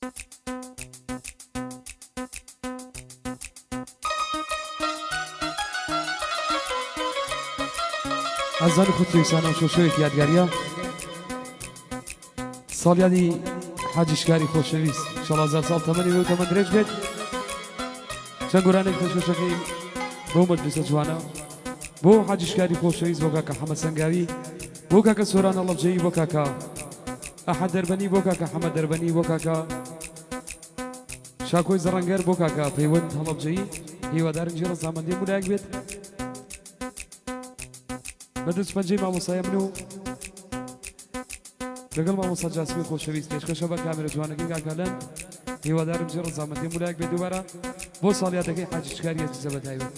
ئازیزان و خۆشەویستان ئەم شەوێکی یادگاریە ساڵیادی حاجی شکاری خۆشەویست ئینشاڵڵا هەزار ساڵ تەمەنی بێ و تەمەن درێژ بێت. چەند گۆرانێک پێشکەشەکەی بەو مەجلیسە جوانە بۆ حاجی شکاری خۆشەویست، بۆ کاکە حەمە سەنگاوی، بۆ کاکە سۆران هەڵەبجەیی، بۆ کاکە ئەحە دەربەنی، بۆ کاکە حەمە دەربەنی، بۆ کاکە شاکۆی زەڕەنگەر، بۆ کاکە پەیوەند هەڵەبجەیی. هیوادارم جێ ڕەزامەندی مولایەک بێت بە دەست پەنجەی مامۆستای من و لەگەڵ مامۆستا جاسمی خۆشەویست. پێشکەشە بە کامێرە جوانەکەی کاکە لەند. هیوادارم جێ ڕەزامەندی مولایەک بێت دووبارە بۆ ساڵیادەکەی حاجی شکاری ئەزیزە بە تایبەت.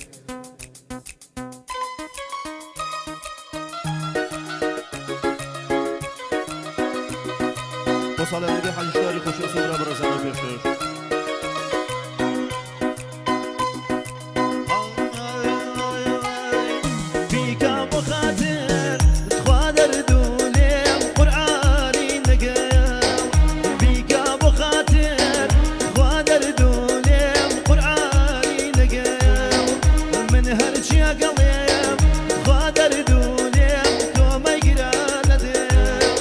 بۆ ساڵیادەکەی حاجی شکاری خۆشەویست و برا بەڕێزانە پێشکەش. بیکە بۆ خاتر خوا دەردو لێم قورئانی نەگەم، بیکە بۆ خاتر خوا دەردو لێم قورئانی نەگەم. من هەرچیە گەڵێم خوا دەردو لێم تۆ مەگرە لەدێم،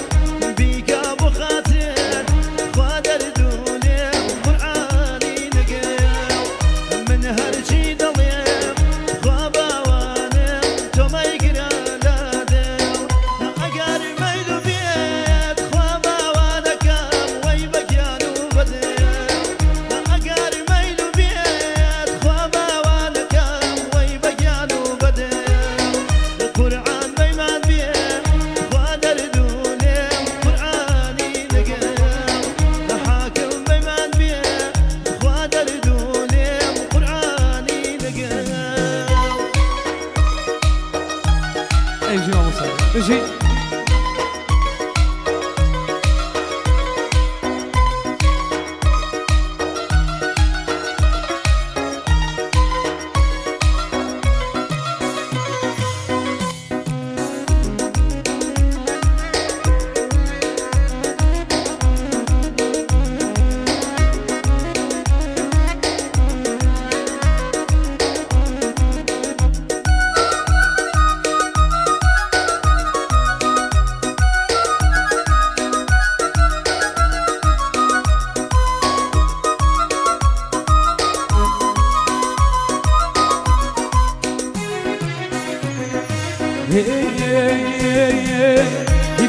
بیکە بۆ خاتر خوا دەردو لێم قورئانی نەگەم. من هەرچی دەڵێم خوا باوانم تۆ مەیگرە لەدێم، ئەگەر مەیل و بێت خوا باوانەکەم وەی بەگیان و بەدێم، ئەگەر مەیل و بێت خوا باوانەکەم وەی بەگیان و بەدێم. قورعان بەیمان بێ خوا دەرد و لێم قورعانی نەگەم، حاکم بەیمان بێ خوا دەرد و لێم قورعانی نەگەم. ئەی بژی مامۆستا بژی.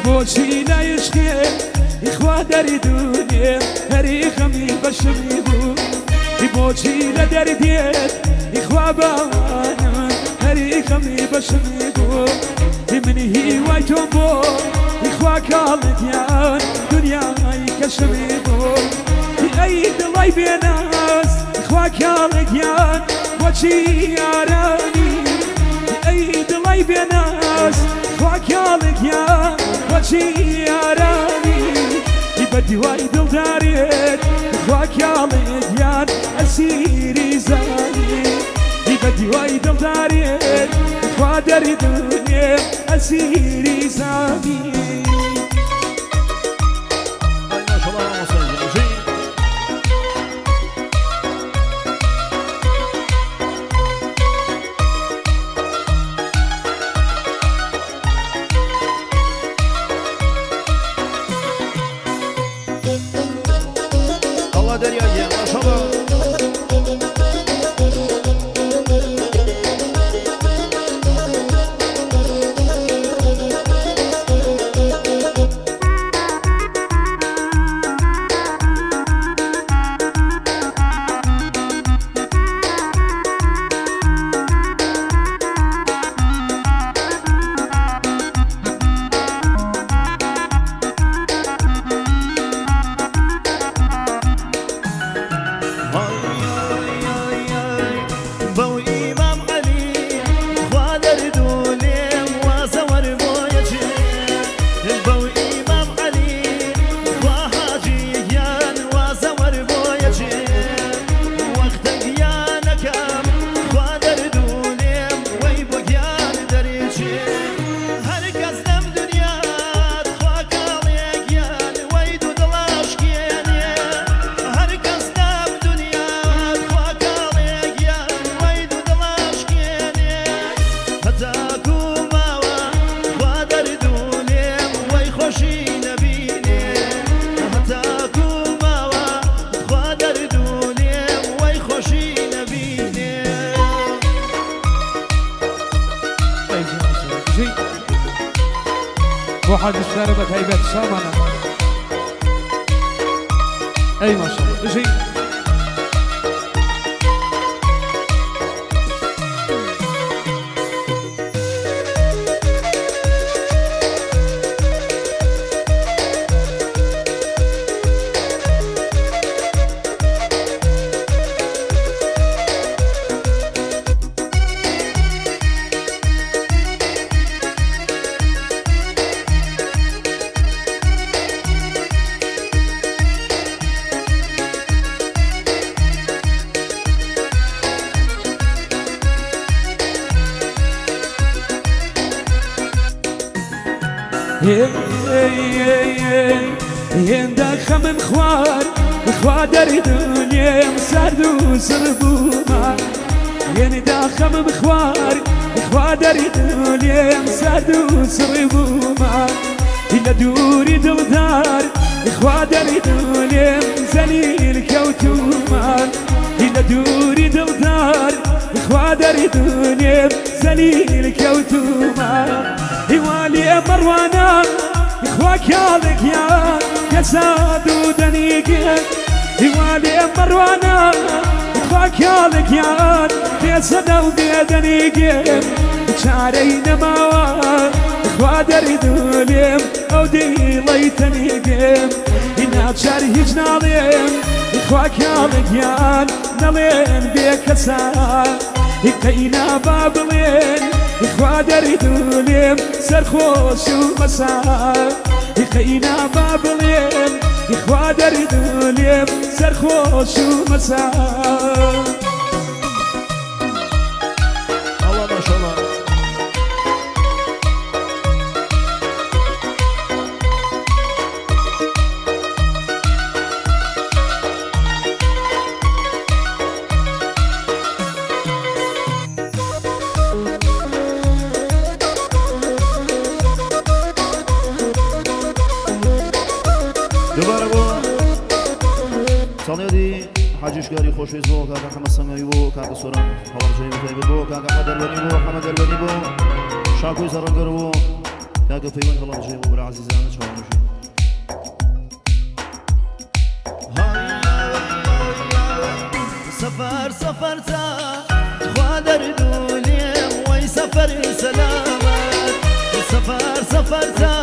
بۆچی نایشقێ خوا دەردونێ هەری خەمی بەشمی بوو، بۆچی لە دەردێت خوا باوانم هەری خەمی بەشمی بوو. من هیوای تۆم بۆ خوا کاڵگیان دنیای کەشمی بوو، ئەی دڵای بێناز خوا کاڵگیان بۆچی یارانی، ئەی دڵای بێناز خوا کاڵگیان بۆچی یارانی. بە دیوای دڵدارێت خوا کاڵگیان ئەسیری زانی، بە دیوای دڵدارێت خوا دەردونێ ئەسیری زانی. ئای ماشەڵڵا مامۆستا گیان بژی. ئەڵڵا دەریا گیان ماشەڵڵا. حاجی شکارە بە تایبەت شامانە ئەی ماشاءاللە بژی. هێندە خەمم خوارد خوا دەردونێم سارد و سڕ بوومە هێندە خەمم خوارد خوا دەردونێم سارد و سڕ بوومە لە دووری دڵدار خوا دەردونێم زەلیل کەوتوومە لە دووری دڵدار خوا دەردونێم زەلیل کەوتوومە هیوالێ مەڕوانە خوا کاڵێک یان کەساد و دەنیگێ هیوالێ مەڕوانە خوا کاڵێک یان بێسەدە و بێدەنیگێ چارەی نەماوە خوا دەردولێم ئەو دیڵەی تەنیگێم ناچار هیچ ناڵێم خوا کاڵێک یان نەڵێن بێکەسا قەینا با بڵێن خوا دەردولێم سەرخۆش و مەسا قەینا با بڵێن خوا دەردولێم سەرخۆش و مەسا. الله ماشاءالله. دوباره بۆ ساڵیادی حاجیشگاری خۆشویست بۆ کاکە حەمە سەنگاوی بۆ کاکە سۆران هەڵەبجەی بەتایبەت بۆ کاکە ئەحمەد دەربەنی بۆ حەمە دەربەنی بۆ شاکۆی زەڕەنگەر بۆ کاکە پەیوەند هەڵەبجەی بۆ برا عەزیزانە چاوەڕێژی. سەفەر سەفەر تا خوا دەردولێم وەی سەفەر سەلامەت سەفەر سەفەر تا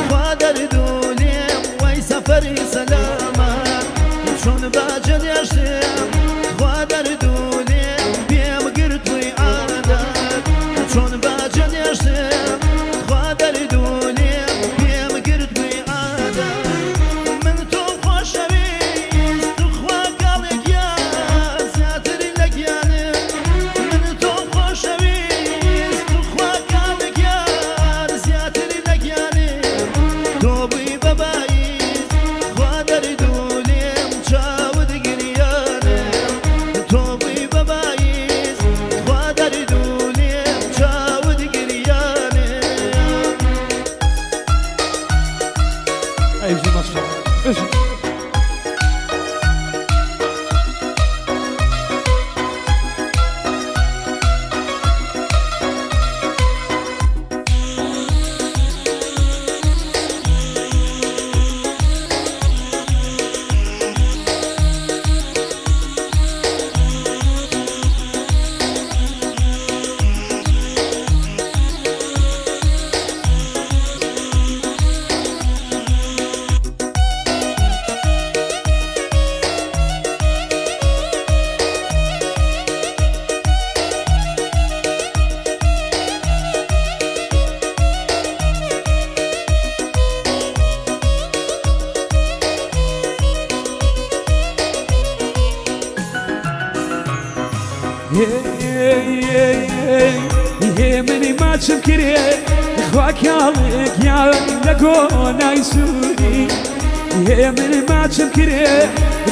خوا دەردولێم وەی سەفەر سەلامەت چۆن باجە دێشتم خوا دەردولێم پێم گرتووی عادەت چۆن باجە دێشتم خوا دەردولێم پێم گرتووی عادەت من تۆ خۆشەویست توخوا کاڵێک گیان زیاتر لە گیانم من تۆ خۆشەویست توخوا کاڵێک گیان زیاتر لە گیانم تۆ بووی بە باییز خوا دەردولێم چاوت گریانم تۆ بووی بە باییز خوا دەردولێم چاوت گریانم. ئەی بژی ماشاءاللە بژی. منی ماچم کرێ خوا کاڵێک یان لە گۆنای سووری منی ماچم کرێ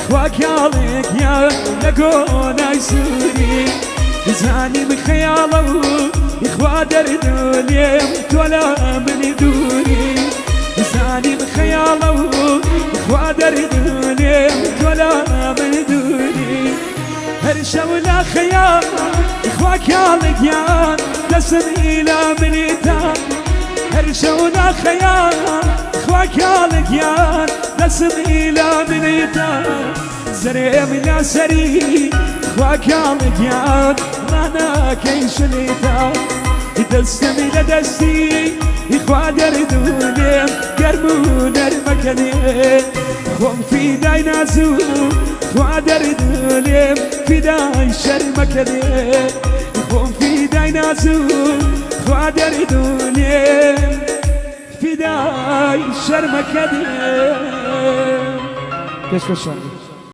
خوا کاڵێک یان لە گۆنای سووری زانیم خەیاڵە و خوا دەردولێم تۆ لە منی دووری زانیم خەیاڵە و خوا دەردولێم تۆ لە منی دووری هەر شەو لە خەیاڵ خوا کاڵێک یان دەسم ئیلا منی تا هەر شەو لا خەیاڵ خوا کاڵ گیان دەسم ئیلا منیتا سەرێم لا سەری خوا کاڵ گیان ڕاناکەی شلیتا دەستم لە دەستی خوا دەردولێم گەرم و نەرمەکەنێ خۆم فیدای نازو خوا دەردولێم فیدای شەرمەکەنێ خۆم فیدای نازو خوا دەردولێم فیدای شەرمەکەنێ. پێشکەشان.